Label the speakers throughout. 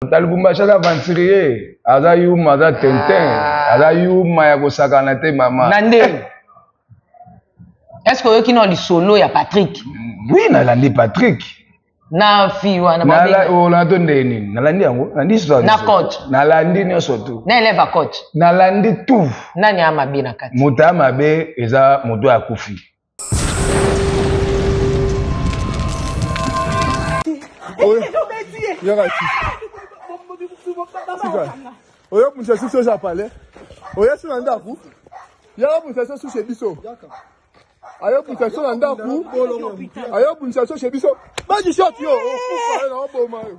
Speaker 1: Lubumbashi aza aventurier, aza yuma, aza tintin, ah. Aza yuma ya kosakana te mama.
Speaker 2: Na nde est-ce que oyoki na lisolo ya Patrick?
Speaker 1: Oui, nalandi Patrick.
Speaker 2: Na fille wana
Speaker 1: olanda to ndenge nini? Nalandi yango, nalandi histoire.
Speaker 2: Na coach.
Speaker 1: Nalandi nyonso tout.
Speaker 2: Na élève ya coach.
Speaker 1: Nalandi tout.
Speaker 2: Nani ya mabe na kati?
Speaker 1: Moto ya mabe eza moto ya kufi.
Speaker 3: Oyo bundisa susu oza pale oya so na ndako yaka bundisa so susu biso ayo bundisa so na ndako ayo bundisa so chez biso baji shot yo okufa na oboma yo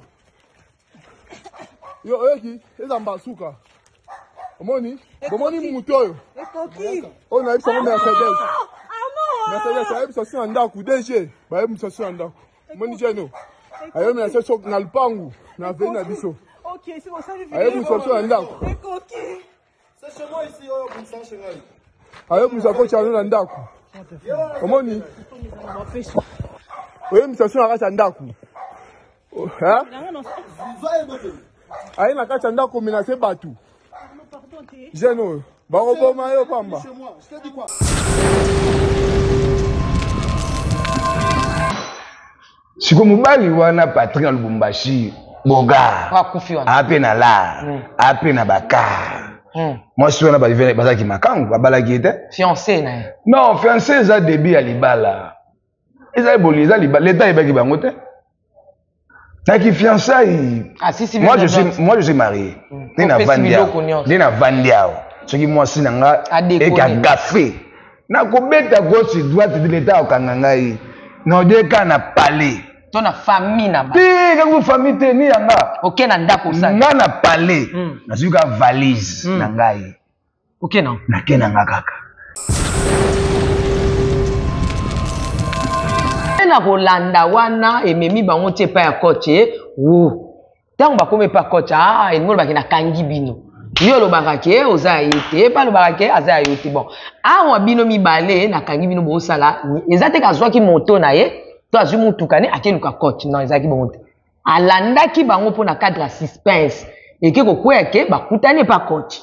Speaker 3: yo oyoki eza mbasuka omoni bomoni moto oyo oyo nayebisa ngo Mercedes Mercedes ayebisa so na ndako DG bayebisa so na ndako omoni jeno ayomela so na lupangu na aveni na biso ayebisa so na ndako ayebisa ko chano na ndako omoni oyebisa so na kati ya ndako aye na kati ya ndako menace bato jeune oyo bakoboma yo pamba.
Speaker 1: Siko mobali wana Patrick na Lubumbashi bogar ape na lar ape na bakar. Mwasi wana bazalaki makangu, babalaki ye te.
Speaker 2: Fiancé na ye.
Speaker 1: Non, fiancé eza début ya libala, eza boli, eza libala, leta ayebaki bango te naki fiançailles.
Speaker 2: Ah, si, si,
Speaker 1: moi, je suis, moi je suis marié. Nde navandi awa, nde navandi awa, soki mwasi na nga eka gafe, nakobeta gauche droite de leta akokanga ngai na odeka na palais
Speaker 2: to na famille na
Speaker 1: ba te kango famille te ni yanga.
Speaker 2: Oke na ndako osala
Speaker 1: nga na palais. Nazwi ka valise na ngai.
Speaker 2: Oke na
Speaker 1: nake na nga kaka.
Speaker 2: Na kolanda wana ememi bango ti epai ya coach wo. Ntango bakomi epai ya coach, ah, elingi olobaki nakangi bino. Yo olobaka ke oza ya ye te, ye mpe alobaka ke aza ya yo te. Bon, awa bino mibale nakangi bino, bosala eza te kazwaki moto na ye to azwi motuka ne akeluka coach. Non, ezalaki bongo te. Alandaki bango mpo na cadre ya suspense eke kokweya ke bakutani epa coach.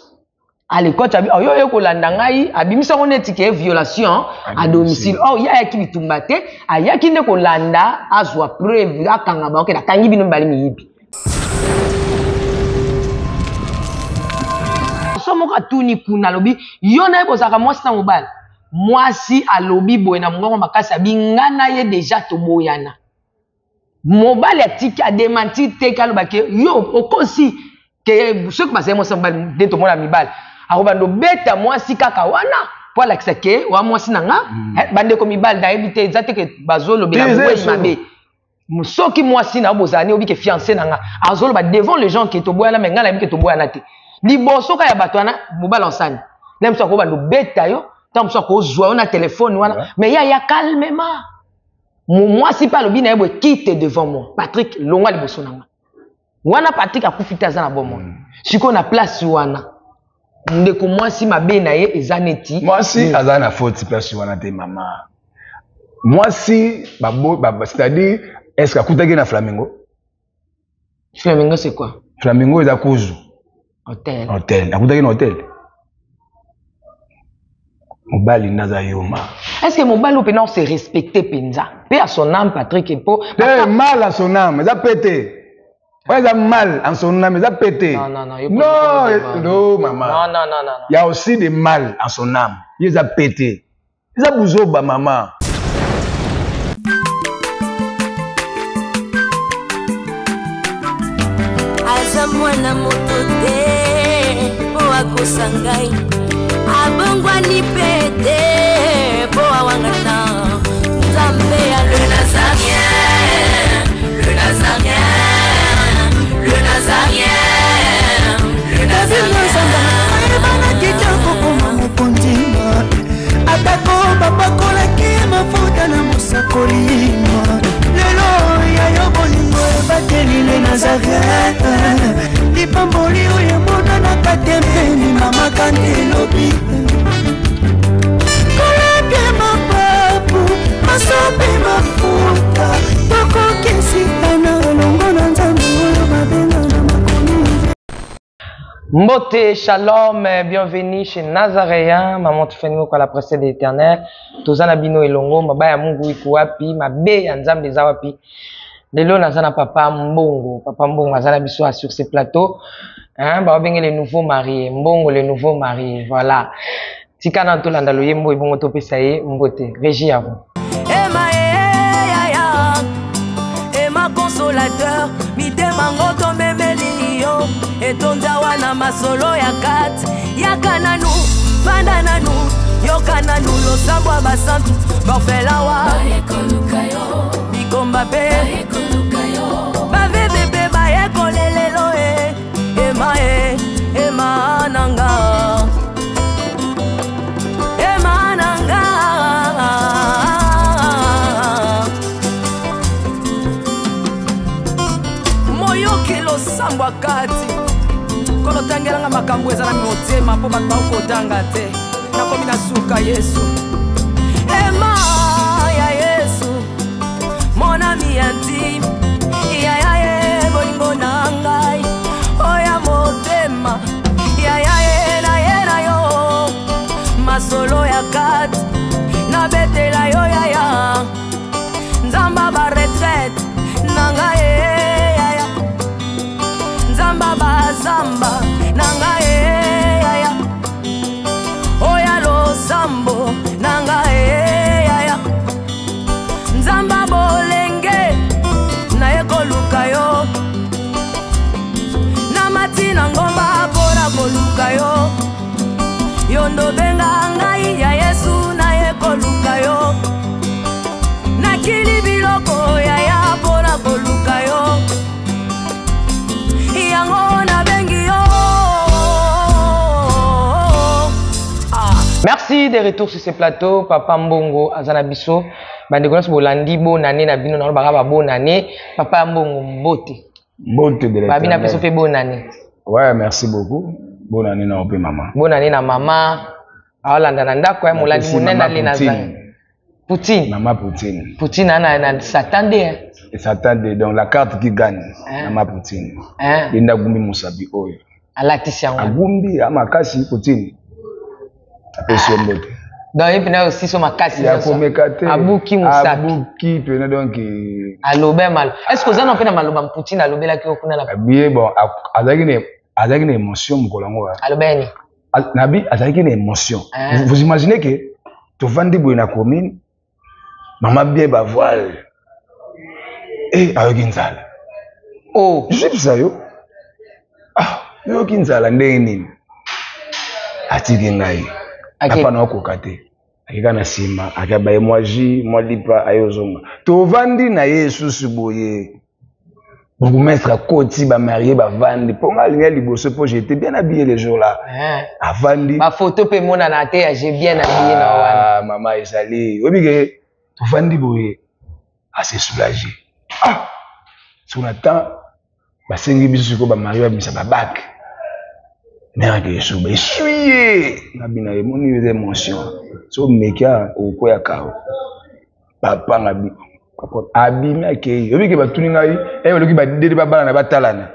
Speaker 2: Ale coach abi oyo oye kolanda ngai, abimisi yango neti ke violation à domicile. Oh, ye ayaki bitumba te, ayaki nde kolanda azwa preuve, akanga bango ke nakangi bino mibale miyibi. So moko atuni kuna, alobi yo na ye bozalaka mwasi na mobali? Mwasi alobi boye na mongongo makasi, abi nga na ye deja toboyana. Mobali atiki ademanti te ke aloba ke yo okosi, ke soki bazali mwasi na mobali nde tomona mibali akobanda obeta mwasi kaka wana po alakisa ke wa mwasi na nga. Bandeko mibali, nayebi te, eza te ke bazolobela mowei mabe. Soki mwasi na yo bozala ni obi ke fiancé na nga azoloba devant les gens ke toboyana, me ngai nayebi ke toboyana te liboso ka ya bato wana. Mobali ansani na mosu akobanda obeta yo, ntango mosu akozwa yo na telefone wana, mais ye aya calmement. Mwasi mpe alobi na ye boye: quitte devant moi, Patrick, longwa liboso na nga wana. Patrick akufi te, aza na bomoi. Sikoyo na place wana, ndeko mwasi mabe na ye eza neti
Speaker 1: mwasi aza na faute place wana te mama. Mwasi c'est-à-dire, est ce que akutaki na Flamingo?
Speaker 2: Flamingo, c'est quoi?
Speaker 1: Flamingo eza kuzu.
Speaker 2: Hotel.
Speaker 1: Hotel, akutaki na hotel. Mobali nde aza yuma.
Speaker 2: Est ce que mobali oyo mpena ose respecte mpenza mpe à son âme, Patrick, mpo
Speaker 1: te mal à son âme eza pete oyo eza mal en son âme eza pete.
Speaker 2: Non, non, non, yo
Speaker 1: non, non, mama.
Speaker 2: Non, non, non, non.
Speaker 1: Il y a aussi des mal en son âme, ye eza pete, eza buzoba mama.
Speaker 4: Aza mwana moto te mpo akosa ngai, abongwani mpe te mpo awangana Nzambe ya le Nazarien, le Nazarien, le Nazarien, le Nazarien.
Speaker 5: Ayebanaki te kokoma mokonzi, atako bapakolaki mafuta na mosakoli. Lelo ya yo bolingo ebateli le Nazaret, lipamboli oyo emonanaka te mpeni mama kante elobi kolapia mapapu masope mafuta tokokesitana elongo na Nzambe oyo babenga na makolo.
Speaker 2: Mbote, shalom, bienvenue chez Nazaréen, maman Tiffany Moko à la presse de l'Éternel. Tozana bino elongo, maba ya Mungu iko wapi, mabe ya Nzambe eza wapi. Lelo naza na papa Mbongo, papa Mbongo aza na biso sur ce plateau. Hein, ba benge les nouveaux mariés, Mbongo les nouveaux mariés, voilà. Tika na tolanda loyembo ebongo topesa ye mbote. Régie à vous.
Speaker 4: Ema eh, ya, Ema consolateur, mitema ngo tomemeli yo, etonda wana masolo ya kati, yaka nanu, fanda nanu, yoka nanu, losambo ya basantu, bafelawa, bikomba pe, baveve pe bayekolelelo e, ema e, ema nanga. Ema nanga. Moyoki losambo akati kolo tangelanga makambo eza na motema mpo bato bakotanga te, nakomi na suka Yesu. Ema ya Yesu, mon ami intime, ya ya ye bolingo na ngai, oya motema, ya ya ye na ye na yo, masolo ya kati nabetela yo ya ya nzamba ba retraite na ngai ye ya ya nzamba ba zamba na ngai ye ya ya oya losambo na ngai ye ya ya nzamba bolenge naye koluka yo na mati na ngomba mpona koluka yo, yo ndobenga ngai ya Yesu naye koluka yo, nakili biloko ya ya mpona koluka yo, yango nabengi yo. Ah.
Speaker 2: Merci de retour sur ce plateau, Papa Mbongo azana biso. Bandeko nyonso bolandi bonane na bino, nalobaka ba bonane. Papa Mbongo mbote.
Speaker 1: Mbote de
Speaker 2: Babi na biso pe bonane.
Speaker 1: Ouais, merci beaucoup. Bonane na ope mama.
Speaker 2: Bonane na mama. Aolanda na ndako ya molandi monene ali na zang. Poutine.
Speaker 1: Mama Poutine.
Speaker 2: Poutine ana na Satan de. Hein.
Speaker 1: Satan de, donc la carte qui gagne.
Speaker 2: Hein.
Speaker 1: Mama Poutine.
Speaker 2: Hein.
Speaker 1: Linda gumbi musabi oyo.
Speaker 2: Alatisi yango.
Speaker 1: Agumbi amakasi Poutine. Apesi yo mbote.
Speaker 2: Donc ye mpena osiso makasi
Speaker 1: ya komeka te.
Speaker 2: Abuki musapi.
Speaker 1: Abuki pena donc.
Speaker 2: Alobe malo. Est-ce que oza na pena maloba Poutine alobelaki yo kuna na?
Speaker 1: Bien bon, azalaki na émotion mokolo yango.
Speaker 2: Alobeli nini?
Speaker 1: Nabi azalaki na émotion.
Speaker 2: Hein?
Speaker 1: Vous imaginez que tovandi boye na commune, mama bien ba voile. Eh, ayoki nzala.
Speaker 2: Oh.
Speaker 1: Jipsa yo. Ah, ayoki nzala ndenge nini? Atiki ngai.
Speaker 2: Ake.
Speaker 1: Papa na okoka te. Akeka na nsima, akaba ye mwa jus, mwa lipa, aye ozonga. Tovandi na ye susu boye. Bourgmestre akoti, ba marié, ba vandi. Po nga alinga liboso, po j'étais bien habillé le jour là.
Speaker 2: Hein.
Speaker 1: Avandi.
Speaker 2: Ba photo pe monana te ya j'ai bien habillé na wana.
Speaker 1: Ah, mama ezali. Oyebi ke tovandi boye, a se soulager. Ah! Sur na temps, basengi biso sikoyo ba marié babimisa ba bac. Mère ake esuba, essuyer. Nabi na ye, moni yo eza émotion. So mekia okokwea kao. Papa ngabi. Papa abimi akei. Oyebi ke batuni ngai, eh, oloki ba dede babalana batalana.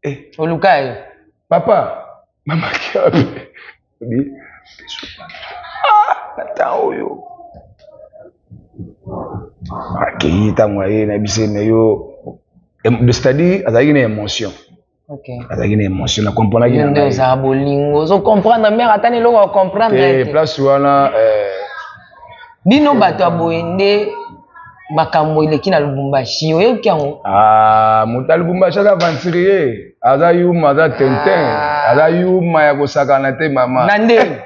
Speaker 1: Eh.
Speaker 2: Oluka ye.
Speaker 1: Papa, mama ake wapi? Obi, ah, na temps oyo. Akei ntango aye na biso mais yo, c'est-à-dire azalaki na émotion.
Speaker 2: Okay.
Speaker 1: Azalaki na émotion, na comprenaki na
Speaker 2: nde
Speaker 1: ngai.
Speaker 2: ozala bolingo, ozo comprendre mère ata na eloko ya comprendre
Speaker 1: Te,
Speaker 2: te.
Speaker 1: place wana,
Speaker 2: Bino bato ya boye nde makambo eleki na Lubumbashi, oyoki yango?
Speaker 1: Ah, moto ya Lubumbashi aza aventurier, aza yuma, aza tintin,
Speaker 2: Ah.
Speaker 1: aza yuma ya kosakana te mama.
Speaker 2: Na nde.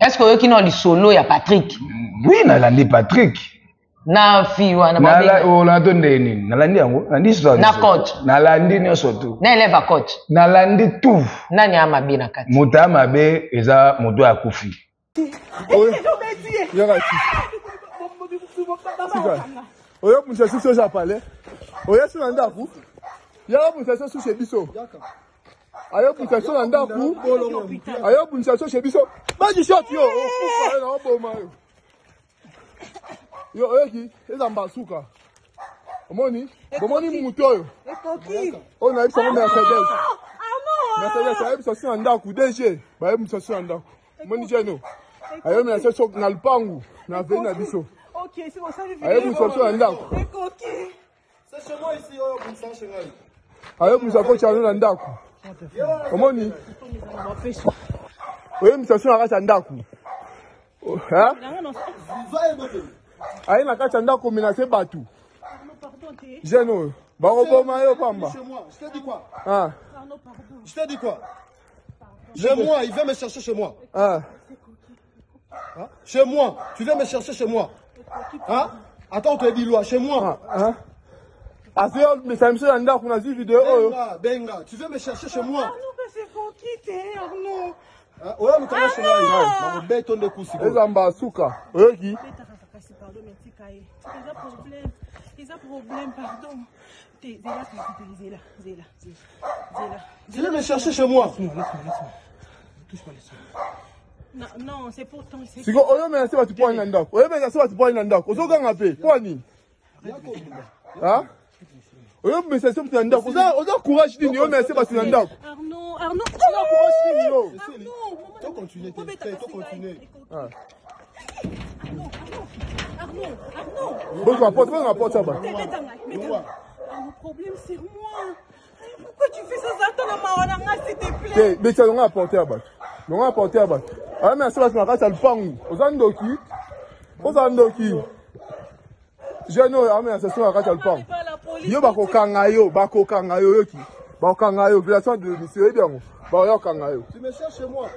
Speaker 2: Est-ce que oyoki na lisolo ya Patrick?
Speaker 1: Oui, nalandi Patrick.
Speaker 2: Na fille wana, ba benga.
Speaker 1: Olanda to ndenge nini? Nalandi yango, nalandi histoire
Speaker 2: Na
Speaker 1: nyonso.
Speaker 2: coach.
Speaker 1: Nalandi nyonso tout.
Speaker 2: Na élève ya coach.
Speaker 1: Nalandi tout.
Speaker 2: Nani ya mabe na kati?
Speaker 1: Moto ya mabe eza moto ya kufi.
Speaker 3: Yaka ti. Sika. Oyo musa susu ja parler. Oyo su na ndaku. Yaka musa susu chez biso. Ayo musa susu na ndaku. Ayo musa susu chez biso. Ba di shot yo. Okufa na oboma yo. Yo oyoki eza mbasuka. Omoni? Bomoni mutu oyo.
Speaker 6: Ekoki.
Speaker 3: Oyo nayebisa ngo Mercedes. Mercedes ayebisa so na ndako DG bayebisa so na ndako moni jeno ayebisa so na lupangu na veni na biso ayebisa so na ndako ayebisa ko chano na ndako omoni oyebisa so na kati ya ndako aye na kati ya ndako menace bato jeune oyo bakoboma yo pamba.
Speaker 6: Je te dis quoi? Ah. Je te dis quoi? Chez moi, il vient me chercher chez moi. Ah. Hein? Chez moi, tu viens me chercher chez moi. Hein? Attends, on te dit loi, chez moi.
Speaker 3: Ah, hein? Azo mais ça me na ndako na vidéo oyo.
Speaker 6: Benga, benga, tu viens me chercher chez moi.
Speaker 7: Arnaud, c'est conquis, Arnaud.
Speaker 6: Oyo lukanga chez moi. Bakobeto nde kusi.
Speaker 3: Eza mbasuka. Oyoki?
Speaker 7: Eza problème. Eza problème, pardon. Zela, zela, zela, zela.
Speaker 6: Tu viens me chercher chez moi.
Speaker 7: Laisse-moi, laisse-moi. Touche pas, laisse-moi. Non, non, c'est pourtant.
Speaker 3: Siko oyo mena se bato poani na ndako. Oyo mena se bato poani na ndako. Ozoganga mpe poani. Hein? Oyo mena se bato na ndako. Oza oza courage nini oyo mena se bato na ndako.
Speaker 7: Arnaud, Arnaud.
Speaker 3: Oza courage nini yo?
Speaker 7: Arnaud,
Speaker 6: To continuer, to continuer.
Speaker 3: Ah.
Speaker 7: Arnaud, Arnaud, Arnaud.
Speaker 3: Bozwa porte, bozwa porte ba.
Speaker 7: Le problème c'est moi. Pourquoi tu fais ça Attends, maman, s'il te plaît.
Speaker 3: Te, beta longa porte ya bato. Longa porte ya bato. Oyo mena se bato na kati ya lupangu. Oza ndoki. Oza ndoki. Jeune oyo amena se na kati ya lupangu. Yo bakokanga yo, bakokanga yo yoki. Bakokanga yo, violation de domicile oyebi yango. Bakoya kokanga yo.
Speaker 6: Tu me cherches chez moi.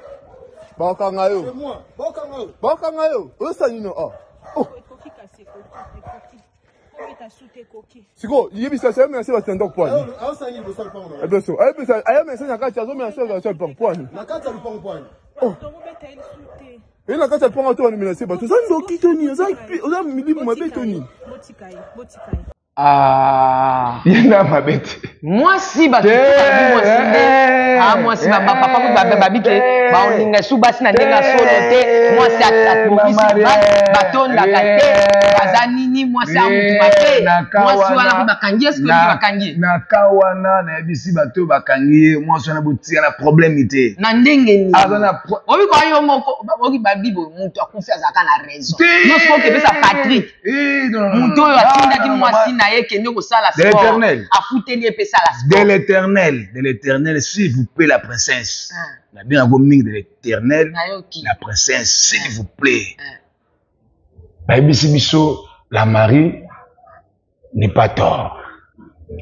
Speaker 3: Bakokanga yo.
Speaker 6: Chez moi. Bakokanga yo.
Speaker 3: Bakokanga yo. Osala nino ah. Oh. Sikoyo yebisa se ayomela se bato na ndako po ani ebeso ayebisa ayomela se na kati azomela se na lupango po ani
Speaker 6: na kati ya lupango po ani
Speaker 3: ye na kati ya lupango to banimela se bato oza ndoki to nini oza milimu mabe to nini.
Speaker 2: Ah.
Speaker 1: Ye na mabe te.
Speaker 2: Mwasi bato mwasi nde ah mwasi ba papa ko ba bike ba olinga su basi na ndenge solo te mwasi atobisi batondaka te baza nini mwasi ya mutu mabe mwasi wana ko bakangi ye sikoyo bakangi ye
Speaker 1: na ka wana nayebisi bato oyo bakangi ye mwasi wana botika na problème te
Speaker 2: na ndenge nini
Speaker 1: aza na
Speaker 2: obi kwa yo moko oki babi boye mutu akufi azalaka na raison yo sikoyo okepesa Patrick moto oyo atindaki mwasi na ye kende kosala sport afuteli ye mpe sala sport.
Speaker 1: De l'éternel, de l'éternel, s'il vous plaît la princesse. Na bien yango mingi de l'éternel, la princesse, s'il vous plaît. Bayebisi biso la Marie n'est pas tort.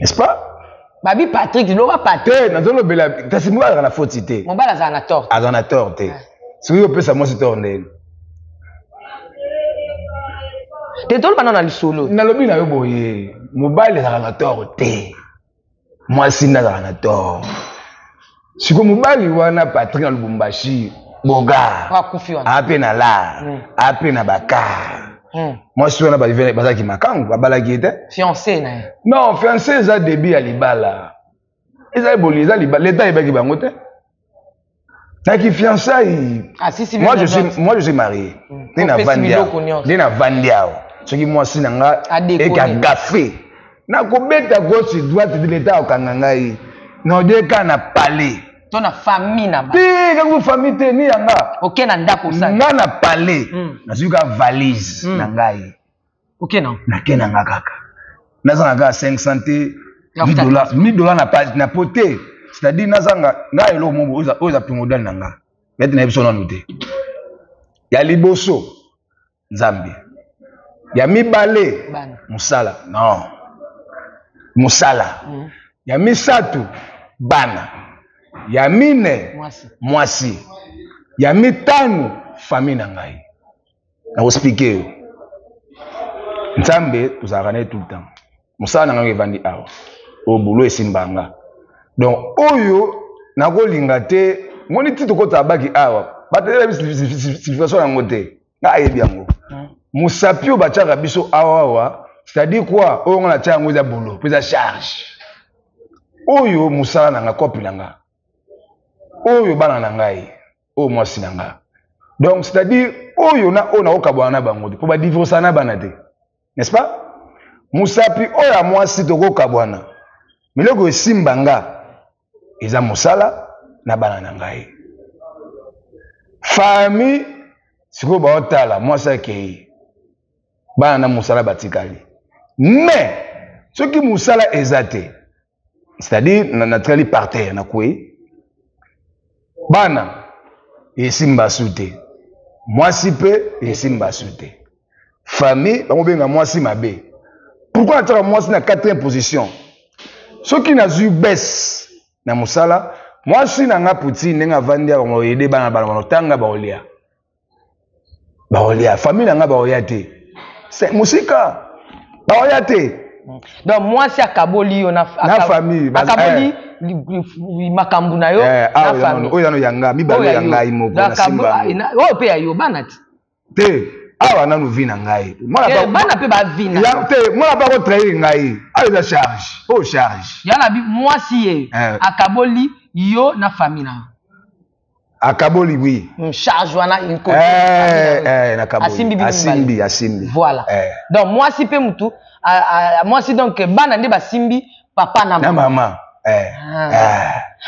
Speaker 1: N'est-ce pas?
Speaker 2: Babi Patrick, loba Patrick.
Speaker 1: Te, nazolobela kasi mobali azalaka na faute te.
Speaker 2: Mobali azalaka na tort.
Speaker 1: Azalaka na tort te. Soki opesa mwasi tort ndeni.
Speaker 2: Te toloba nano na lisolo.
Speaker 1: Nalobi na yo boye, mobali azalaka na tort te. Mwasi nde azalaka na tort. Sikoyo mobali wana Patrick na Lubumbashi, Bogar,
Speaker 2: akufi wana.
Speaker 1: Ape na lar, ape na bakar. Mwasi wana bazalaki makangu, babalaki ye te.
Speaker 2: Fiancé na ye.
Speaker 1: Non, fiancé eza début ya libala. Eza boli, eza libala. L'État ayebaki bango te. Naki fiançailles.
Speaker 2: Ah, si, si,
Speaker 1: moi, je suis, moi, je suis marié. Nde na vandi awa. Nde na vandi awa. Soki mwasi na nga eka gafe. Nakobeta gauche droite de l'État okanga ngai. Na odeka na palais.
Speaker 2: To na famille na ba.
Speaker 1: Te, kangu famille te ni yanga.
Speaker 2: Oke na ndako osala.
Speaker 1: Nga na palais. Nazwi ka valise na ngai.
Speaker 2: Oke na.
Speaker 1: Nake na nga kaka. Naza na kaka 500 te. 1000 dollars na page na pote. C'est-à-dire nazanga nga eloko moko oyo eza primordial na nga. Neti na biso nanu te. Ya liboso Nzambe. Ya mibale mosala. Non. Mosala. Ya misato bana. Ya mine mwasi. Ya mitano famille na ngai. Nakoexplike yo. Nzambe tozalaka na ye tout le temps. Mosala na ngai evandi awa. Oyo boulot esimba nga. Donc oyo nakolinga te moni ti tokota baki awa. Batela biso signification yango te. Nga ayebi yango. Mosapi oyo batiaka biso awa awa, c'est-à-dire quoi? Oyo nga natia yango eza boulot, pe eza charge. Oyo mosala na nga, kopi na nga. Oyo bana na ngai, oyo mwasi na nga. Donc c'est-à-dire oyo na oyo nakokabwana na bango te, po ba divorcer na bana te. N'est-ce pas? Mosapi oyo ya mwasi tokokabwana. Miloko esimba nga eza mosala. na bana na ngai. Famille sikoyo baotala mwasi akei, bana na mosala batikali. Mais soki mosala eza te, c'est-à-dire natikali par terre, nakwei, bana esimba su te, mwasi mpe esimba su te, famille bakobenga mwasi mabe. Pourquoi natiaka mwasi na quatrième position? Soki nazwi baisse na mosala, mwasi na nga Poutine ndenge avandi awa, bakoyede bana, bana banotanga, bakolia, bakolia, famille na nga bakoya te, mosika bakoya te.
Speaker 2: Donc mwasi akaboli yo na,
Speaker 1: na famille,
Speaker 2: akaboli makambo na yo na famille.
Speaker 1: Oyo nano ya nga mibale, ya ngai moko na simba.
Speaker 2: Oyo mpe ya yo bana ti
Speaker 1: te, awa nanu vi na ngai.
Speaker 2: Bana mpe bavi na
Speaker 1: te, mwana mpe akotrahir ngai. Awa eza charge, oyo charge.
Speaker 2: Ya na bi mwasi ye akaboli yo na famille na yo.
Speaker 1: Akaboli, oui.
Speaker 2: Charge wana.
Speaker 1: Asimbi, asimbi, asimbi.
Speaker 2: Voilà. Donc mwasi mpe mutu mwasi, donc bana nde basimbi papa na
Speaker 1: na mama.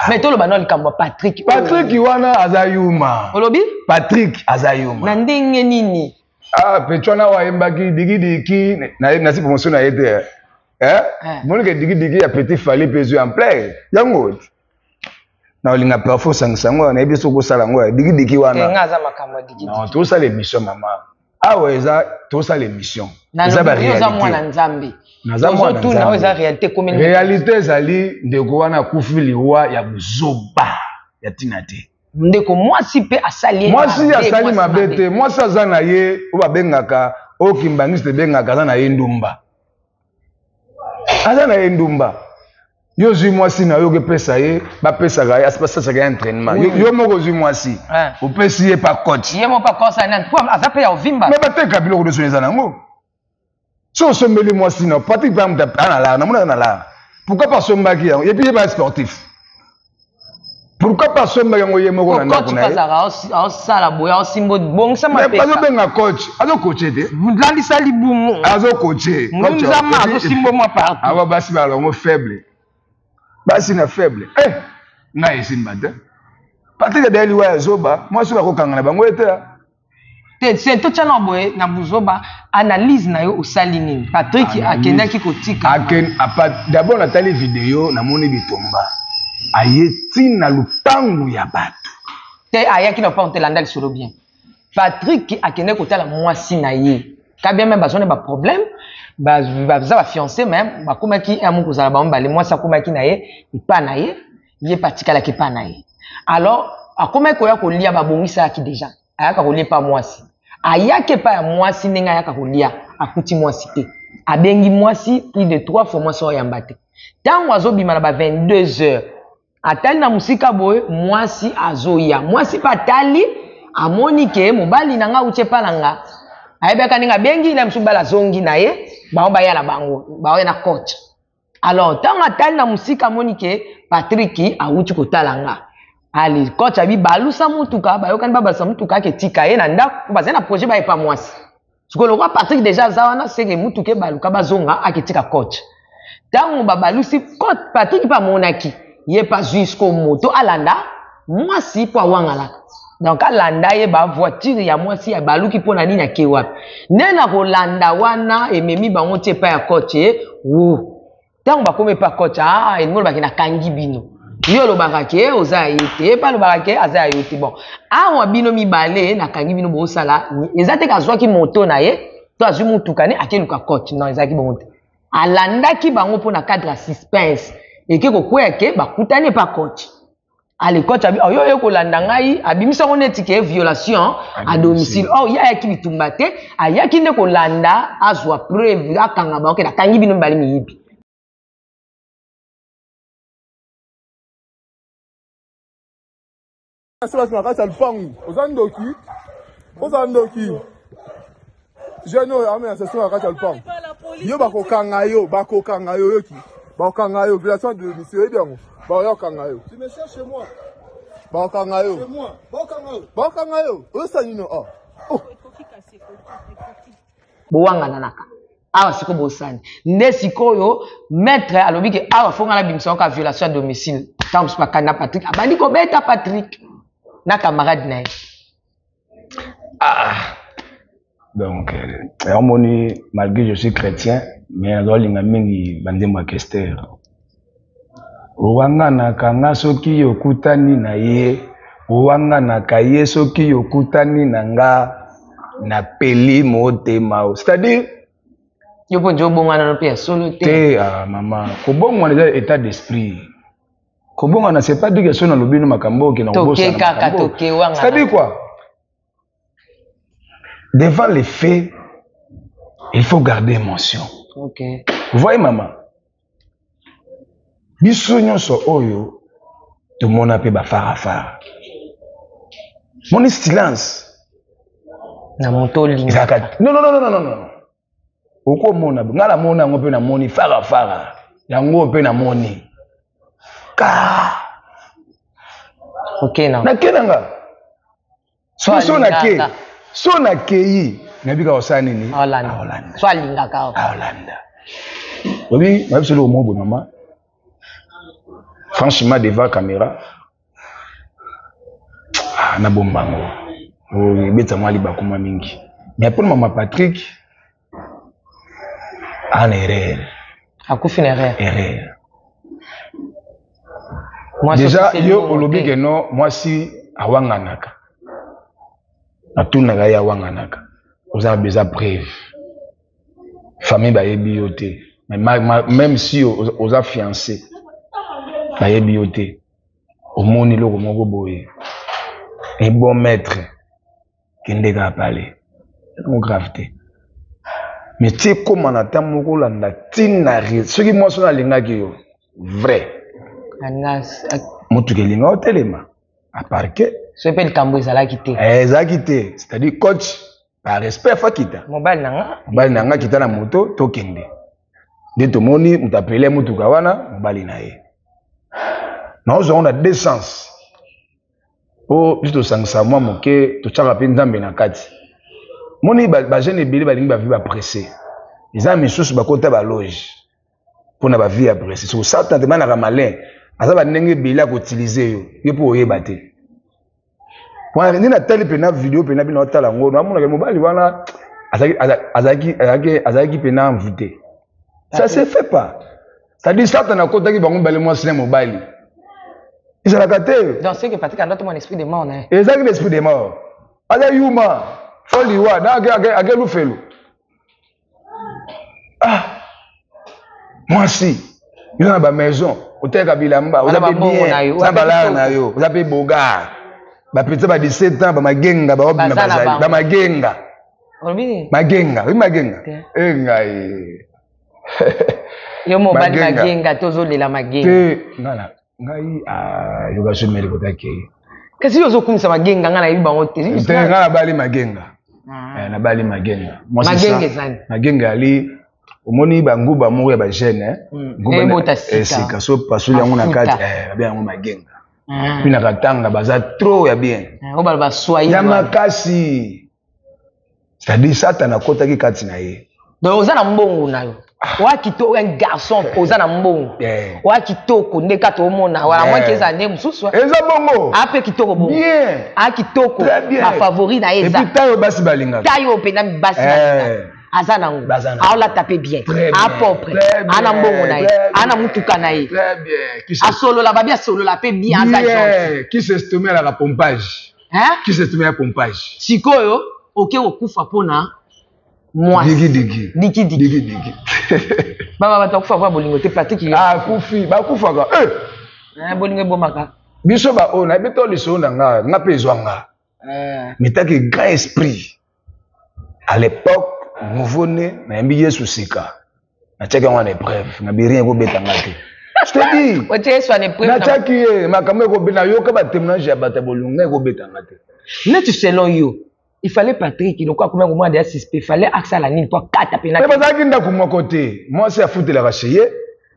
Speaker 2: Mais toloba no likambo ya Patrick.
Speaker 1: Patrick wana aza yuma.
Speaker 2: Olobi?
Speaker 1: Patrick aza yuma.
Speaker 2: Na ndenge nini?
Speaker 1: Ah, pecho wana wayembaki dikidiki, nasi promotion na ye te. Monike dikidiki ya Petit Fally mpe ezwi ampleur yango na olinga parfois osangisa yango, nayebi soki osala yango ya dikidiki wana.
Speaker 2: Aza makambo ya dikidiki.
Speaker 1: Tosala émission, mama, awa eza tosala émission.
Speaker 2: Eza baréalité. Mwana Nzambe.
Speaker 1: Naza mwana.
Speaker 2: Nzambe, eza réalité.
Speaker 1: Réalité ezali ndeko wana akufi liwa ya buzoba ya ntina te.
Speaker 2: Ndeko mwasi mpe asali.
Speaker 1: Mwasi asali mabe te. Mwasi aza na ye oyo babengaka, oyo kimbangiste ebengaka, aza na ye ndumba, aza na ye ndumba. Yo ozwi mwasi na yo, okepesa ye, bapesaka ye, basasaka ye entraînement. Yo moko ozwi mwasi, opesi ye pa coach.
Speaker 2: Ye moko aza mpe ya ovimba.
Speaker 1: Me bateka biloko nyonso eza nango. So osombeli mwasi na Patrik mpe moto ana lara, namoni aza na lara. Pourquoi pas asombaki yango? Et puis ye ba sportif, pourquoi pas asombaki yango ye moko na ndako na ye?
Speaker 2: Aosala boye, aosimba, bongisa
Speaker 1: mapeka. Azobenga coach, azocoache te.
Speaker 2: Lalisa libumu.
Speaker 1: Azocoache.
Speaker 2: Nzama azosimba mwa partout.
Speaker 1: Awa basi balongo faible, basi na faible. Eh, ngai esimba te. Patrik adaya liwa ya zoba, mwasi oyo akokanga na bango ete.
Speaker 2: Te, se totya na boye na buzoba. Analyse na yo osali nini? Patrik akendaki kotika.
Speaker 1: D'abord natali video, namoni bitumba, aye ntina lupangu ya bato.
Speaker 2: Te, ayaki na lupangu te. Landa lisolo bien. Patrik akendaki kotala mwasi na ye kabia me bazwa na baproblème, baza bafiancé, me bakomaki amu kozala bango mibale. Mwasi akomaki na ye epa na ye, ye mpe atikalaki epa na ye. Alors akomaki koya kolia, babongisalaki déjà, ayaka kolia epa mwasi. Ayaki epai ya mwasi, ndenge ayaka kolia, akuti mwasi te. Abengi mwasi plus de trois fois, mwasi oyamba te. Ntango azobima na ba 22 heures, atali na mosika boye, mwasi azoya. Mwasi mpe atali, amoni ke mobali na nga auti epa na nga. Ayebaka ndenge abengi na mosusu, mobali azongi na ye, bango baya na bango, baoya na coach. Alors ntango atali na mosika, amoni ke Patrik awuti kotala nga. Ale coach abi balusa mutuka, bayokani, babalusa mutuka, ake tika ye na ndako po bazali na projet bayepa mwasi. Sikoyo lokwa Patrik deja aza wana, seke mutuka ebaluka, bazonga, ake tika coach. Ntango babalusi coach, Patrik mpe amonaki ye mpe azwi sikoyo moto alanda mwasi mpo awangalaka. Donc alanda ye, bavoiture ya mwasi abaluki mpo na nini, ake wapi? Nde na kolanda wana ememi bango ti epai ya coach ye wu. Ntango bakomi epai ya coach, ah, elingi olobaki nakangi bino. Yo olobaka ke oza ya ye te, ye mpe alobaka ke aza ya yo te. Bon, awa bino mibale nakangi bino, bosala eza te. Azwaki moto na ye to azwi motuka ne akeluka coach? Non, ezalaki bongo te. Alandaki bango mpo na cadre ya suspense, eke kokweya ke bakutani epa coach. Ale coach abi oyo oye kolanda ngai, abimisi yango neti ke violation à domicile. Oh, ye ayaki bitumba te, ayaki nde kolanda azwa preuve, akanga bango ke nakangi bino mibale miyibi.
Speaker 3: Na kati ya lupangu, oza ndoki, oza ndoki. Jeune oyo amena session na kati ya lupangu, yo bakokanga yo, bakokanga yo, yoki, bakokanga yo. Violation de domicile, oyebi yango, bakoya kokanga yo. Bakokanga yo, bakokanga yo. Oyosala nini? Oh.
Speaker 2: Bowangananaka. Awa sikoyo bosani nde sikoyo maître alobi ke awa fo ngai nabimisa yoka violation ya domicile. Ntango mosusu bakani na Patrick, abandi kobeta Patrick na camarade na ye.
Speaker 1: Ah, donc omoni, malgré je suis chrétien, mais nazolinga mingi banzembo ya Kester. Owanganaka nga soki okutani na ye, owanganaka ye soki okutani na nga, napeli motema. C'est-à-dire
Speaker 2: yo mpo nje obongwana no mpe ya solo te.
Speaker 1: Te, ah, mama, kobongwana eza état d'esprit. Kobongwana, c'est pas dire que so nalobi no makambo okenda
Speaker 2: kobosana kaka tokewanga.
Speaker 1: C'est-à-dire quoi? Devant les faits, il faut garder émotion. Vous voyez, maman, biso nyonso oyo tomona mpe bafarafara, moni silence
Speaker 2: na moto olingaka.
Speaker 1: Non, non, non, non, non, non, okomona ngai namoni yango mpe namoni farafara yango mpe namoni ka. Nake na nga so nake, so nakei, nayebika kosala nini.
Speaker 2: Aolanda so alingaka.
Speaker 1: Aolanda obi nayebi solo omo boye. Mama, franchement, devant caméra, ah, nabomba yango, ebeta mwa libakuma mingi, mais mpona mama Patrick ana erreur.
Speaker 2: Akufi na erreur.
Speaker 1: Erreur déjà. Yo olobi ke no mwasi awanganaka, natunaka ye, awanganaka, oza na besoin preuve, famille bayebi yo te, mais même si oza fiancé, bayebi yo te, omoni eloko moko boye, un bon maître kende kaka pale, yango grave te. Mais ti ekóma na ntango moko olanda ntina, soki mwasi oyo alingaki yo vrai, motuka elinga otelema aparke.
Speaker 2: Soki mpe likambo ezalaki te.
Speaker 1: Ezalaki te, c'est-à-dire coach, par respect, fa kita.
Speaker 2: Mobali na nga.
Speaker 1: Mobali na nga, kita na moto, tokende. Nde tomoni moto apele motuka wana, mobali na ye. Naozwa ngo na deux sens, mpo biso tosangisa mwa moke, totyaka mpe Nzambe na kati. Moni bajeune ebele balingi bavie bapresse, eza misusu bakota baloge mpona bavie ya presse. Soko Satan te manaka malin, aza bandenge ebele akoutilize yo, yo mpo oyeba te. Nde natali mpena video mpena bino otala yango, namonaka mobali wana azalaki mpena envoûté. Ça se fait pas. C'est-à-dire Satan akotaki bango mibale, mwasi na mobali, ezalaka te.
Speaker 2: Donc ce que Patrick andoto mon esprit de mort na
Speaker 1: ezalaki l'esprit de mort, aza yuma fo liwa na ake lufelu. Ah, mwasi, yo na bamaison, otekaka bilamba, oza mpe bien, oza balare na yo, oza mpe bogar, bapetisa ba 17 ans, bamagenga baobima, bazali bamagenga, magenga oyi magenga e ngai.
Speaker 2: Yo mobali magenga, tozolela magenga
Speaker 1: te. Ngana ngai yoka so mele kotakei.
Speaker 2: Kasi yo ozokumisa magenga, ngai nayebi bango te.
Speaker 1: Te, ngai nabali magenga. Nabali magenga.
Speaker 2: Magenga ezani?
Speaker 1: Magenga ali, omoni banguba moko ya bajeune
Speaker 2: esika
Speaker 1: so pasoli yango na kati, babe yango magenga. Mpi na Katanga baza trop ya bien
Speaker 2: ya
Speaker 1: makasi, c'est-à-dire Satan akotaki kati na ye.
Speaker 2: Donc oza na mbongo na yo, oya kitoko, un garçon oza na mbongo, oya kitoko nde kaka omona wana, mwaki eza nde mosusu.
Speaker 1: Eza bongo.
Speaker 2: Ape kitoko bongo.
Speaker 1: Bien.
Speaker 2: A kitoko, bafavori na ye eza.
Speaker 1: Et puis tayo basi balingaka.
Speaker 2: Tayo mpenza basi balingaka, aza nango, aolata mpe bien, apropre, ana mbongo na ye, ana mutuka na ye, asolola babi, asolola mpe bien, aza gentil.
Speaker 1: Qui s'estime alaka pompage, qui s'estime ya pompage.
Speaker 2: Sikoyo oke kokufa mpona mwasi.
Speaker 1: Dikidiki.
Speaker 2: Dikidiki.
Speaker 1: Dikidiki.
Speaker 2: Baba, bato bakufa mpo bolingo te, Patrik.
Speaker 1: Akufi, bakufaka.
Speaker 2: Bolingo ebomaka.
Speaker 1: Biso baoyo nayebi to lisolo na nga, nga mpe ezwa nga mitaki grand esprit à l'époque, nouveau né, nayembi Yesu sika, natiaki yango na épreuve, na rien ekobeta nga te. Je te dis, natiaki ye makambo ekobeta, nayoka batémoignage ya bato ya bolingo, nga ekobeta nga te.
Speaker 2: Neti selon yo, il fallait Patrick lokola akomi komona deya suspect, fallait asala nini po akata
Speaker 1: pena? Mpe bazalaki ndako moko te. Mwasi afutelaka chez ye,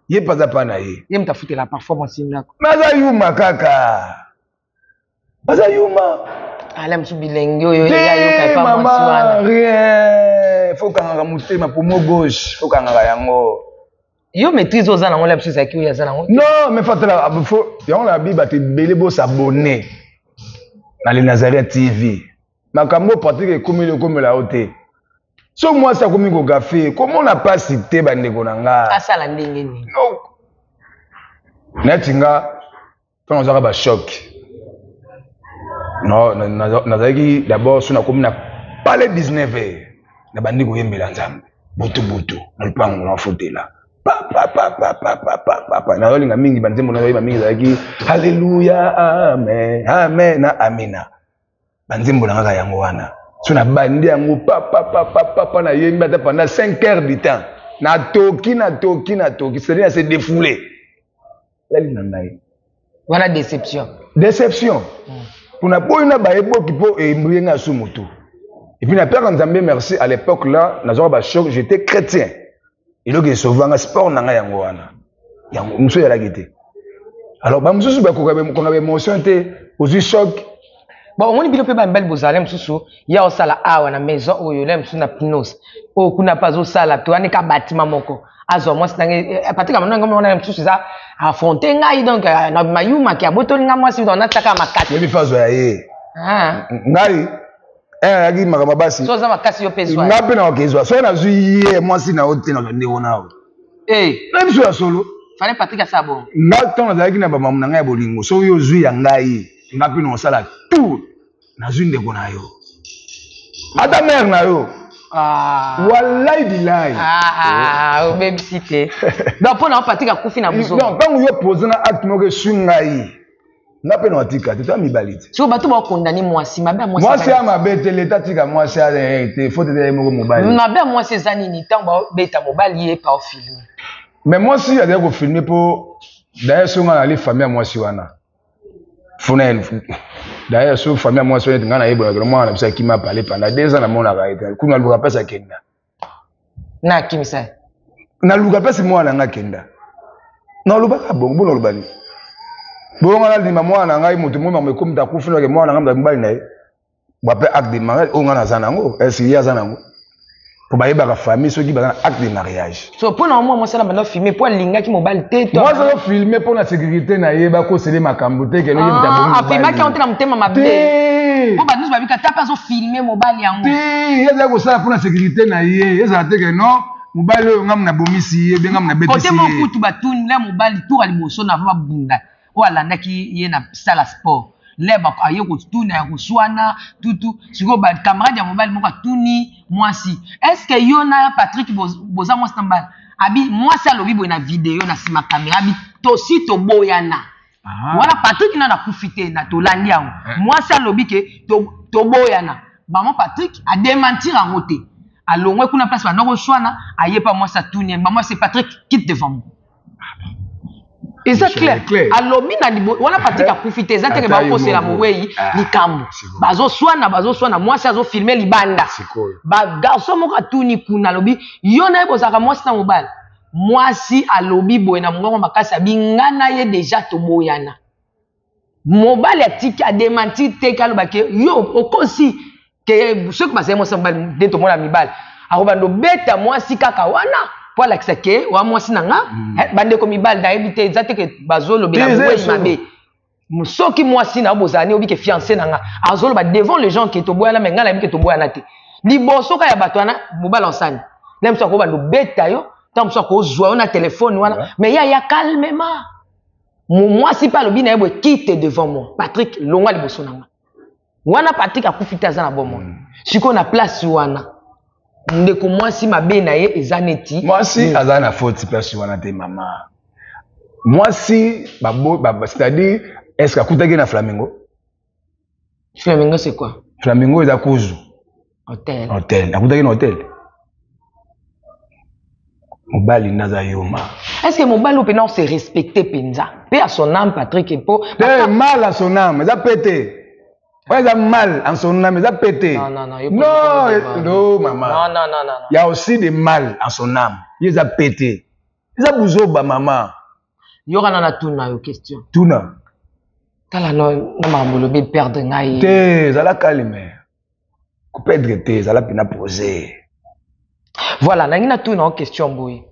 Speaker 1: ye mpe aza mpa na ye.
Speaker 2: Ye moto afutela parfois mwasi ndako.
Speaker 1: Naza yuma kaka, baza yuma.
Speaker 2: Ala mosusu bilenge oyo eyayoka epa mwasi wana.
Speaker 1: Rien, faut kangaka. Okangaka motema, poumon gauche, okangaka yango.
Speaker 2: Yo maîtrise oza nango, la biso ezalaki oyo aza nango.
Speaker 1: Non, mais fatala, faut yango na bi bato ebele bosabone na Le Nazaréen TV. Makambo pratique ekomeli okomela yo te. So mwasi akomi kogafe, komona mpasi te, bandeko na nga.
Speaker 2: Asala ndenge nini?
Speaker 1: Neti nga, ntango nazwaka bachoc, non, nazalaki d'abord, so nakomi na palais 19 heures, nabandi koyembela Nzambe butu butu na lupango, nafutela papapapapapapa. Nazolinga mingi banzembo, nazoyeba mingi ezalaki "Alleluya, amen, amen" na "Amina". Banzembo na kaka yango wana. So nabandi yango papapapapapa, nayembi ata pendant 5 heures du temps, natoki, natoki, natoki, c'est-à-dire na se défoulé, lali na ngai.
Speaker 2: Wana déception.
Speaker 1: Déception mpona boyi na bayeboki mpo embrie ngai asu motu. Et puis napeka Nzambe merci, à l'époque là nazwaka bachoc, j'étais chrétien. Eloko esovanga sport na ngai yango wana, yango mosusu ezalaki te. Alors bamosusu bakoka konga baémotion te, ozwi choc.
Speaker 2: Bon, omoni bino mpe bamibali bozala mosusu ya osala awa na maison oyo, la mosusu na pinos oyo kuna mpe azosala to wana ka batima moko, azwa mwasi nange. Patrik amona ngai wana mosusu eza affronte ngai, donc na mayumaki abotoli ngai mwasi, donc natiaka makasi.
Speaker 1: Yebi fa azwa ya ye. Ngai ayaki makambo basi.
Speaker 2: So oza makasi, yo mpe zwa.
Speaker 1: Nga mpe nakoki ezwa soki nazwi ye mwasi na yo te, nazwa ndeko na yo na biso ya solo.
Speaker 2: Fallait Patrik asala bongo.
Speaker 1: Nga ntango nazalaki na bamamu na ngai ya bolingo, soki yo ozwi ya ngai, nga mpe nakosala tout, nazwi ndeko na yo, ata mare na yo. Walai bilai.
Speaker 2: Obebisi te. Donc mpo na yo, Patrik akufi na buzo.
Speaker 1: Non, ntango yo pose na acte moko eswi ngai, nga mpe nakotika te, toya mibali te.
Speaker 2: So bato bakondani mwasi mabe ya
Speaker 1: mwasi. Mwasi ya mabe te, leta tika mwasi te, faute te ye moko mobali.
Speaker 2: Mabe ya mwasi eza nini ntango babeta mobali, ye pa ofilme?
Speaker 1: Mais mwasi azali kofilme mpo d'ailleurs so nga nali famille ya mwasi wana, funa d'ailleurs so famille ya mwasi wana, ngai nayebonaka mwana na biso akima pale pendant 2 ans, namonaka ye te kuna, naluka mpasi akenda.
Speaker 2: Na akimisa ye.
Speaker 1: Naluka mpasi mwana na ngai akenda, nalobaka bongo. Bona oloba nini bongo? Nga nandima mwana na ngai moto moi mamo ekomi takufi nake mwana na ngai mobali na ye bape acte de mariage oyo ngai naza nango, est ye aza nango? Po bayebaka famille soki baza na acte de mariage.
Speaker 2: So mpo na mwa mwasi na banda filme mpo alingaki mobali te to?
Speaker 1: Mwasi azofilme mpo na sécurité na ye, bakosele makambo te keno ye moto abomi.
Speaker 2: Afilmaki yango te na motema mabe?
Speaker 1: Te.
Speaker 2: Mpo bato nyonso babika ta mpe azofilme mobali yango.
Speaker 1: Te, ye azali kosala mpo na sécurité na ye, ezala te ke non, mobali oyo ngamu nabomisi ye be ngamu nabetisi
Speaker 2: kote
Speaker 1: ye.
Speaker 2: Mokutu batuni le mobali tour ya liboso na babunda oyo alandaki ye na sala sport, le aye kotuna ya koswana tutu. Sikoyo bacamarade ya mobali moko atuni mwasi: "Est ce que yo na Patrik boza mwasi na mobali?" Abi mwasi alobi boye na video na nsima kamera, abi: "Tosi toboyana." Wana Patrik nano akufi te, na tolandi yango. Mwasi alobi ke toboyana. Mama Patrik adementir yango te, alongwe kuna place banda koswana, aye pa mwasi, atuni ye, mama mwasi: "Patrik, quitte devant moi." Eza clair, alobi na wana Patrik akufi te, eza teke bakosela mowei likambo. Bazoswana, bazoswana, mwasi azofilme libanda. Bagarçon moko atuni kuna, alobi: "Yo na ye bozalaka mwasi na mobali?" Mwasi alobi boye na mongongo makasi, abi: "Nga na ye déjà toboyana." Mobali atiki adementir te ke aloba ke yo okosi, ke soki bazali mwasi na mobali nde tomona mibali akobanda obeta mwasi kaka wana mpo alakisa ke wa mwasi na nga. Bandeko mibali, nayebi te, eza te ke bazolobela mowei mabe. Soki mwasi na yo bozala ni obi ke fiancé na nga azoloba devant les gens ke toboyana, me ngai nayebi ke toboyana te, liboso ka ya bato wana, mobali osani nde mosu akobanda obeta yo, ntango mosu akozwa yo na telefone wana. Mais ye aya calmement, mwasi mpe alobi na ye boye: "Quitte devant moi, Patrik, longwa liboso na nga." Wana Patrik akufi te, aza na bomoi. Sikoyo na place wana, ndeko mwasi mabe na ye eza neti?
Speaker 1: Mwasi aza na faute place wana te, mama. Mwasi, c'est-à-dire, est ce que akutaki na Flamingo?
Speaker 2: Flamingo, c'est quoi?
Speaker 1: Flamingo eza kuzu.
Speaker 2: Hotel.
Speaker 1: Hotel, akutaki na hotel. Mobali nde aza yoma.
Speaker 2: Est ce que mobali oyo mpena ose respecte mpenza mpe à son âme, Patrik, mpo
Speaker 1: Te, mal à son âme eza pe te. Oyo eza mal en son âme eza pe te.
Speaker 2: Non, non, non.
Speaker 1: Non, non, mama.
Speaker 2: Non, non, non, non.
Speaker 1: Il y a aussi des mal en son âme. Ye eza pe te, eza buzoba, mama.
Speaker 2: Yoka na tuna yo question.
Speaker 1: Tuna.
Speaker 2: Tala no na makambo olobi, perdre ngai.
Speaker 1: Te, ezala calme, koperdre te, ezala mpena posé.
Speaker 2: Voilà, nangi natuna yo question boye.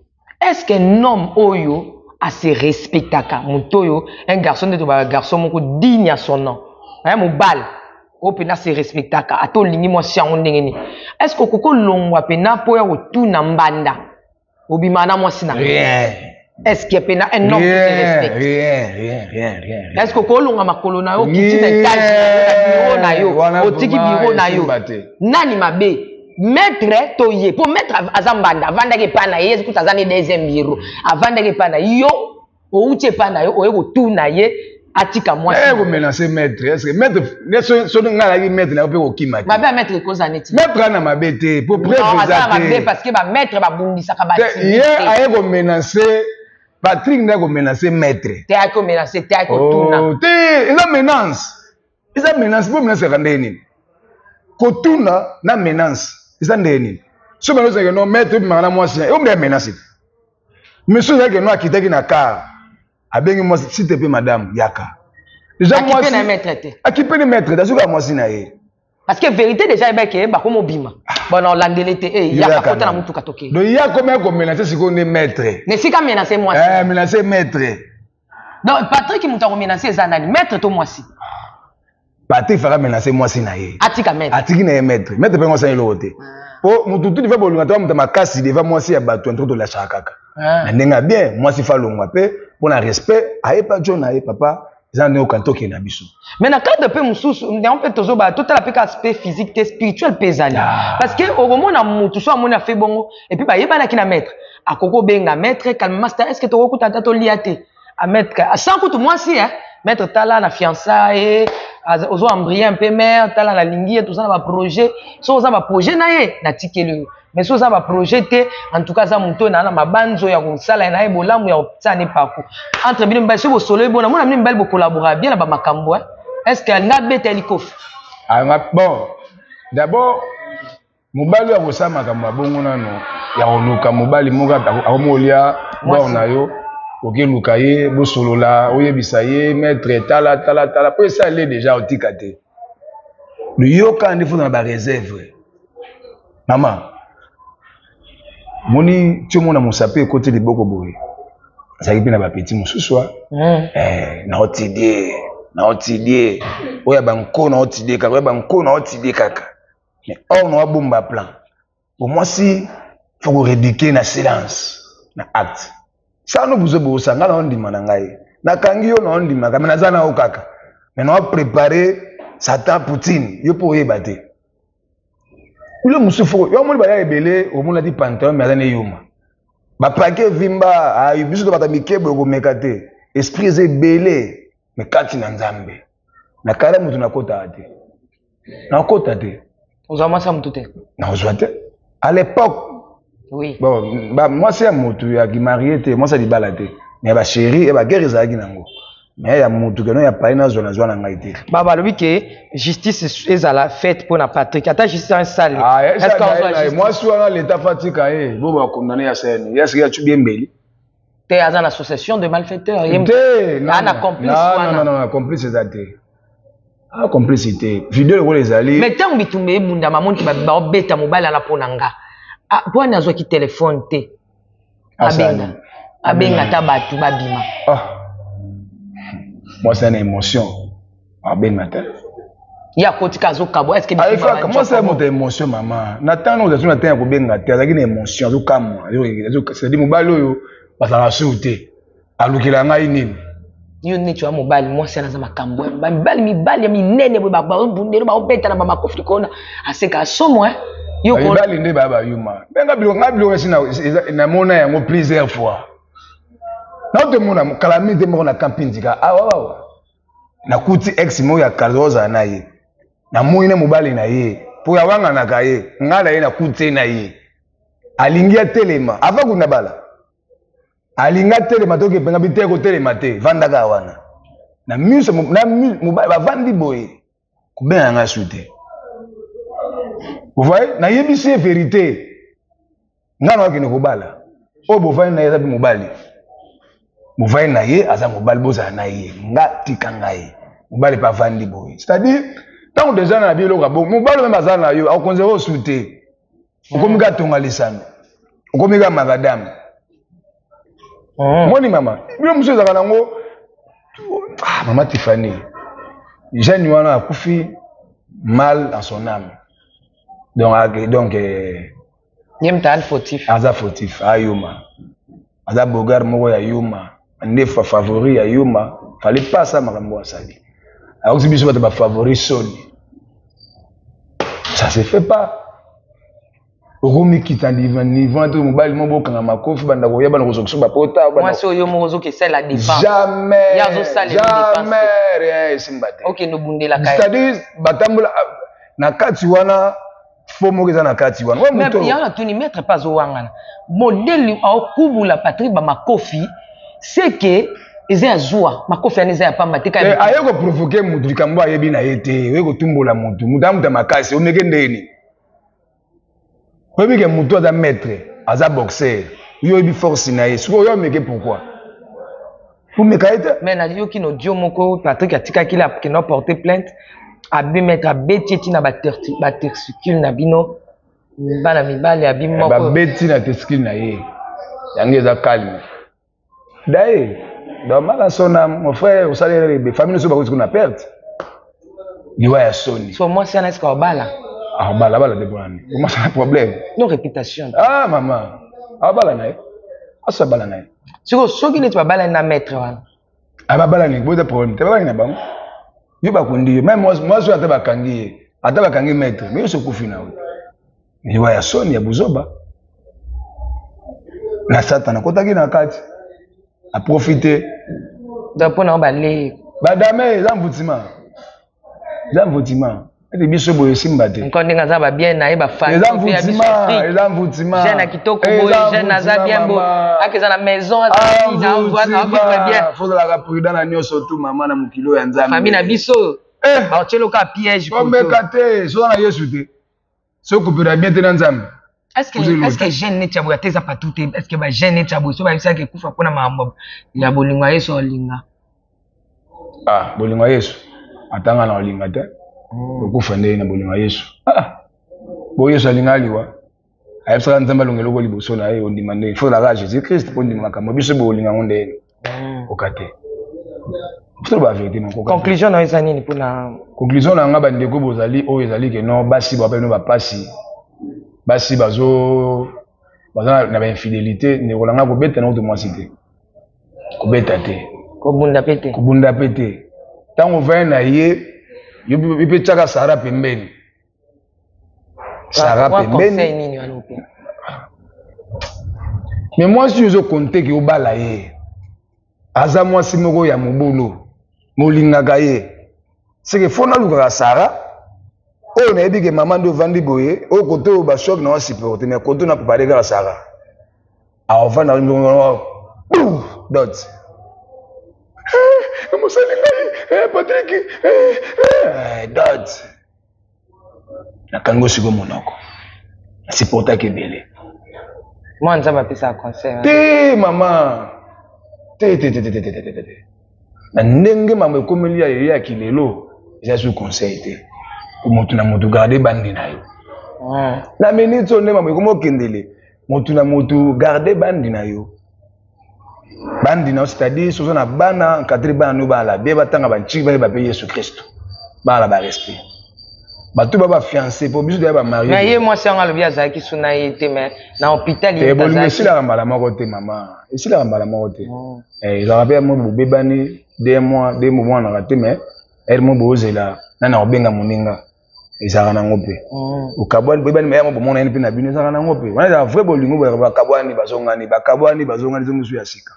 Speaker 2: Est-ce qu'un homme oyo ase respectaka moto oyo, un garçon nde tobaka garçon moko digne à son nom, hein, mobali oyo mpena se respectaka, ata olingi mwasi yango ndenge nini, est-ce que okoki olongwa mpena mpo ya kotuna mbanda obima na mwasi na
Speaker 1: Rien.
Speaker 2: Est-ce que mpena un homme qui se respecte?
Speaker 1: Rien, rien, rien, rien, rien.
Speaker 2: Est-ce que okolonga makolo na yo, okiti na étage na yo, na bureau na yo, otiki bureau na yo? Nani mabe, maître to ye? Po maître aza mbanda, avandaki epai na ye, kuta aza ne deuxième bureau, avandaki epai na yo, outi epai na yo, oye kotuna ye atika mwasi.
Speaker 1: Eh, komenace maître, est ce que maître soki ngai alaki maître na yo mpe kokima te?
Speaker 2: Mabe ya maître ekozala neti
Speaker 1: maître ana mabe te, po preuve
Speaker 2: eza te, mabe parce que ba maître babundisaka
Speaker 1: ba ye. Aye komenace Patrick nde akomenace maître.
Speaker 2: Te, aye komenace te, aye kotuna.
Speaker 1: Oh, te, eza menace, eza menace. Po menace kaka ndenge nini? Kotuna na menace eza ndenge nini? So bano ozalaki no maître obimaka na mwasi na yo, nde menace te. Mais so ezalaki no akitaki na car, abengi mwasi, s'il te plaît madame, yaka.
Speaker 2: Déjà mwasi na maître te,
Speaker 1: akipe ni maître te, azoka mwasi na ye.
Speaker 2: Parce que vérité déjà ebeke bakomi obima bona olandele te, eh, yaka kota na mutuka toke.
Speaker 1: Donc ye akomi akomenace sikoyo nde maître.
Speaker 2: Na esika menace mwasi.
Speaker 1: Eh, menace maître.
Speaker 2: Donc Patrick, moto akomenace eza nani, maître to mwasi?
Speaker 1: Patrick faka menace mwasi na ye.
Speaker 2: Atika maître.
Speaker 1: Atiki na ye maître. Maître mpe mwasi eloko te, po motu tu diva bolinga to moto makasi deva mwasi ya bato antro tolashaka kaka na ndenge ya bien. Mwasi fa longwa mpe mpo na respect ayepa jo na ye papa, eza ndenge okanta okende na biso.
Speaker 2: Mais na cadre mpe mosusu yango mpe tozoba, totala mpe ka aspect physique te, spirituel mpe ezali, parce que okomona motu so amoni afe bongo, et puis bayebanaki na maître, akoki obenga maître calme, master, est ce que tokokuta ata tolia te a maître sans kutu mwasi, hein? Maître, tala na fiançaille, ozo embryer un peu mère, tala nalingi ye, toza na baprojet. So oza baprojet na ye, natikeli yo, mais so oza baprojet te, en tout cas aza moto oyo naa na mabanzo ya kosala na ye bolamu ya kosala ne parcours entre bino mibali. Soki bosololi bona mona bino mibali bokolabora bien na bamakambo, est ce que alingi abeta ye likofi?
Speaker 1: Bon, d'abord mobali oyo akosala makambo ya bongo nano ya koluka mobali moko akomi kolia bor na yo, okeluka ye, bosolola, oyebisa ye maître, tala tala tala, po esali déjà otika te. Yoka nde fo na bareserve. Mama, moni ti omona mosapi ekoti liboko boye, azalaki mpe na bapeti mosusu a naotidie naotidie oyo ya banko, naotidie kaka oyo ya banko, naotidie kaka. Mais or na wabomba plan po mwasi faut koréduquer na silence na acte sano buzo bosa. Ngai naondima na ngai, nakangi yo, naondimaka me naza na yo kaka, me nawa prépare Satan Poutine yo mpo oyeba te bilo mosusu. Fo yo omoni baya ebele, omoni ati pantalon me aza ne yuma, bapake evimba. Ayi biso to bata mikebo ekomeka te, esprit eza ebele. Me kati na Nzambe na kala moto nakotaka te, nakota te.
Speaker 2: Ozwa mwasi ya motu te?
Speaker 1: Nakozwa te à l'époque.
Speaker 2: Oui.
Speaker 1: Bon, mwasi ya motu ya kimarie te, mwasi ya libala te, mais bachéri ya baguerre ezalaki nango, mais ya motu keno ya pai nazwa, nazwa na ngai te.
Speaker 2: Ba balobi ke justice ezala faite mpo na Patrick, ata justice yango esali.
Speaker 1: Mwasi wana leta fatika ye bo bakondane ya sene ya siki ya cubi embeli.
Speaker 2: Te, aza na association de malfaiteurs ye.
Speaker 1: Te,
Speaker 2: na complice wana.
Speaker 1: Non, complice eza te, ah, complice te, video lokola ezali.
Speaker 2: Mais ntango bitumba ebundama, monti baobeta mobali ana mpo na nga, mpo ani azwaki telefone te, abenga, abenga ata bato babima.
Speaker 1: Ah, mwasi na émotion abenga te.
Speaker 2: Ye akotika azokabwa. Est-ce
Speaker 1: que mwasi ya moto ya émotion, mama, na ntango ozali na ntango ya kobenga te, azalaki na émotion, azokamwa, c'est-à-dire mobali oyo bazalaka sur te, alukela ngai nini?
Speaker 2: Yo neti wa mobali, mwasi wana aza makambo mibali, mibali ya minene boye, babundelo, baobeta na bamakofi likolo, aseka asomo.
Speaker 1: Mibali nde baya bayuma. Mpe nga biloko, nga biloko esi namona yango plusieurs fois. Naotomona kala mingi te moko na camping awa awa, nakuti ex moko ya kala ozala na ye, namoni na mobali na ye mpo awanganaka ye, ngai na ye nakuti ye na ye, alingi atelema ava kuna bala, alingi atelema, toke mpenga bi te, kotelema te, vandaka wana na miso na mobali, bavandi boye, kobenga ngai su te. Vous voyez, nayebisi ye vérité, ngai nakokende kobala oyo bovandi na ye aza mpe mobali, bovandi na ye aza mobali, bozala na ye, nga tika ngai. Mobali mpe avandi boye, c'est-à-dire ntango deja na biloko ya bongo, mobali meme aza na yo, akokonzela osu te, okomi katonga lisano. Okomi kaka makadame. Moni mama, bino mosusu ezalaka nango. Ah, mama Tiffany, jeune wana akufi mal dans son âme. Donc
Speaker 2: ye moto aza fautif.
Speaker 1: Aza fautif, ayuma. Aza bogar moko ya yuma, ndefa favori ya yuma, fallait pas ça makambo asali. Akoki biso bato ba favori soni. Ça se fait pas. Okomikita niveau te, mobali mo bokanga makofi, banda koya bana kozwa biso bapota.
Speaker 2: Mwasi oyo moko ozokesala défense.
Speaker 1: Jamais, jamais, rien esimba te.
Speaker 2: Okende obundelaka.
Speaker 1: C'est-à-dire batambola na kati wana, fo moko eza na kati wana.
Speaker 2: Yango natuni maître mpe azowangana modele aokubula Patrik bamakofi, seke eza ya zuwa, makofi wana eza ya pamba te.
Speaker 1: Aye koprovoke motu likambo ayebi na ye te, oye kotumbola motu, motu amuta makasi, omeke ndeni oyebi ke motu aza maître, aza boxer, yo oyebi force na ye, sikoyo oyo omeke, pourquoi omeka ye te?
Speaker 2: Mais nayoki na audio moko Patrik atikaki la akenda porter plainte, abi maître abeti eti na batesticule na bino bana mibali, abi moko.
Speaker 1: Babeti na testicule na ye, yango eza calme daye. Donc mala sona, mon frère, osali erreur, famille nyonso bakoki na perte, liwa ya soni.
Speaker 2: So mwasi wana eske obala?
Speaker 1: Abala, abala te. Mpona mwasi na problème.
Speaker 2: No réputation.
Speaker 1: Ah mama, abala na ye, aso abala na ye.
Speaker 2: Sikoyo soki neti babalani na maître wana?
Speaker 1: Babalani boza problème te, babalani na bango, yo bakundi yo même mwasi oyo, ata bakangi ye, ata bakangi maître, mais yo so okufi na yo, liwa ya soni ya buzoba na Satana akotaki na kati, aprofite.
Speaker 2: Donc mpona o bale.
Speaker 1: Badame, eza mvutima, eza mvutima ete biso boye esimba te.
Speaker 2: Nko ndenge aza babien na ye.
Speaker 1: Eza mvutima, eza mvutima.
Speaker 2: Jeune ya kitoko boye, jeune aza bien bo, akeza na maison.
Speaker 1: Fozalaka prudent na nyonso tu, mama, na mokili oyo ya Nzambe.
Speaker 2: Famille na biso baotielo ka piège.
Speaker 1: Komeka te, soza na Yesu te, sokopela bien te na Nzambe.
Speaker 2: Est-ce que jeune neti ya boye ate eza partout te? Est ce que bajeune neti ya boye so bayebisaki ekufa mpona makambo ya bolingo ya Yesu, olinga?
Speaker 1: Ah, bolingo ya Yesu, atanga na olinga te. Okufa nde na bolingo ya Yesu? Ah, bo Yesu alinga aliwa, ayebisaka Nzambe alonga eloko liboso na ye, ondima nde faut ozalaka Jésus Christ mpo ondima makambo biso bolinga yango ndeni oka te, toloba vérité moko.
Speaker 2: Conclusion na yo eza nini mpona?
Speaker 1: Conclusion na nga, bandeko bozali oyo, ezali ke non, basi bape no bapasi, basi bazo baza na bainfidélité. Ndeko na nga, kobeta na kutu mwasi te, kobeta te.
Speaker 2: Kobunda mpe te.
Speaker 1: Kobunda mpe te. Ntango ovai na ye, yo mpe tiaka Sara pembeni, Sara pembeni. Mais mwasi oyo ozokonte ke obala ye, aza mwasi moko ya mobulu, molingaka ye, seke fo nalukaka Sara oyo nayebi ke mama nde ovandi boye, oyo kote oyo bachoc na wasupporte, mais kote na prépare kaka Sara aovanda dot mosali ngai Patrik dot, nakangi osiko monoko, nasupportaki ebele.
Speaker 2: Mwa Nzambe apesaka conseil.
Speaker 1: Te mama, te te te te te te te te, na ndenge mambo ekomeli ya eyaki lelo, eza su conseil te. Motu na motu, garde bandi na yo na minute oyo nde mambo ekomi okendele. Motu na motu, garde bandi na yo, bandi na yo, c'est-à-dire sozo na bana, encadre bana no, bala bien, batanga banciki, bayeba mpe Yesu Kristo, bala barespect, bato ba bafiancé, po biso toya bamarie.
Speaker 2: Mais ye mwasi yango alobi azalaki so na ye te, mais na hôpital.
Speaker 1: Ye bolingo esilaka mbala moko te, mama, esilaka mbala moko te. Ezalaka mpe mo bobebani 2 mois, 2 mois, mwanaka te, mais heure mo bozela nani akobenga moninga, ezalaka nango mpe okabwani, boyebani, mayamo bomona ye mpe na bino, ezalaka nango mpe wana, ezalaka vrai bolingo boyaka, bakabwani bazongani, bakabwani bazongani, eza mosusu ya sika.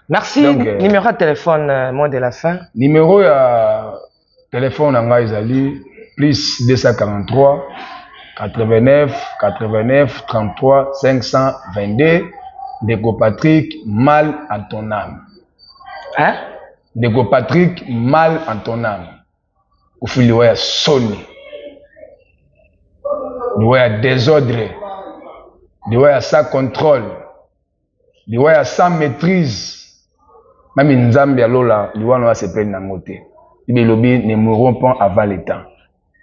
Speaker 2: Merci. Donc, numéro ya téléphone, mot de la fin.
Speaker 1: Numéro ya téléphone na ngai ezali plus 243 89 89 33 522. Ndeko Patrick, mal en ton âme.
Speaker 2: Hein?
Speaker 1: Ndeko Patrick, mal en ton âme, kufi liwa ya soni, liwa ya désordre, liwa ya sans contrôle, liwa ya sans maîtrise. Mami, Nzambe ya lola, liwa na asepeli nango te. Bible elobi: ne mourrons pas avant le temps.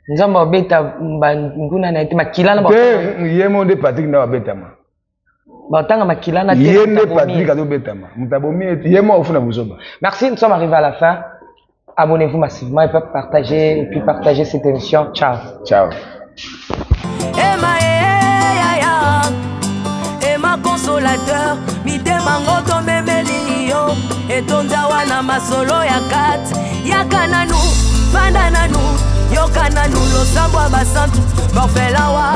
Speaker 2: Nzambe abeta banguna na ye te, makila na
Speaker 1: te. Ye mo nde Patrik nde abetama.
Speaker 2: Batanga makila na
Speaker 1: ye nde Patrick azobetama moto abomi ye moko ofuna buzoba.
Speaker 2: Merci, nous sommes arrivés à la fin. Abonnez-vous massivement et partagez, et puis partagez cette émission. Ciao.
Speaker 1: Ciao.
Speaker 4: Ema yaya, Ema consolateur, mitema ngo tomemeli yo, etonda wana masolo ya kati, yaka nanu, fanda nanu, yoka nanu, losambo ya basantu, bafelawa,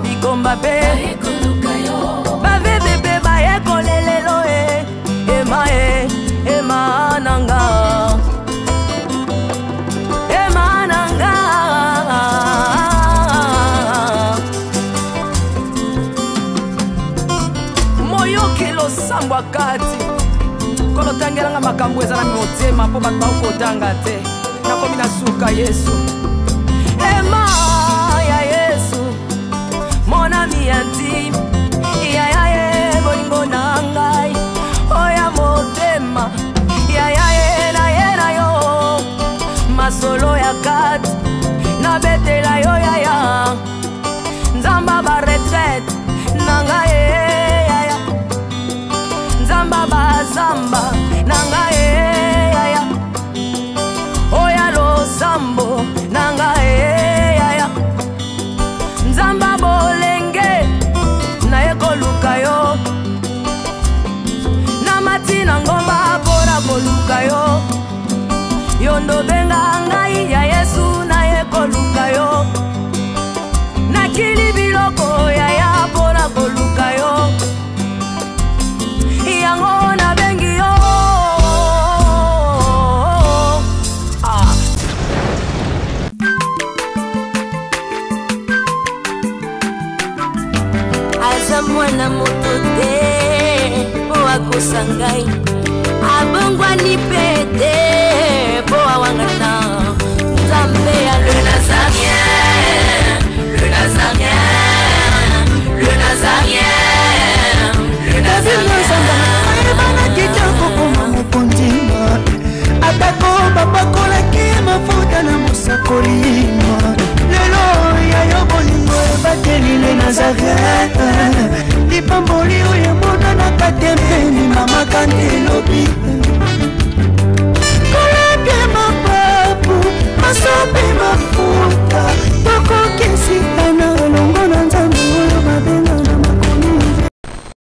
Speaker 4: bikomba pe, baveve pe bayekolelelo e, Ema e, Ema nanga. Ema nanga. Moyoki losambo akati kolo tangelanga makambo eza na motema mpo bato bakotanga te nakomi na suka Yesu. Ema ya Yesu monami ya ntima yaya ye bolingo na ngai oya motema yaya ye na ye na yo masolo ya kati nabetela yo yaya nzamba ba retraite na ngai ye yaya nzamba bazamba na ngai ye yaya oya losambo na ngai ye yaya nzamba bolenge naye koluka yo na mati na ngomba mpona koluka yo yo ndobenga ngai ya Yesu naye koluka yo nakili biloko yaya mpona koluka yo yango nabengi yo. Ah.
Speaker 8: Aza mwana moto te po akosa ngai abongwani.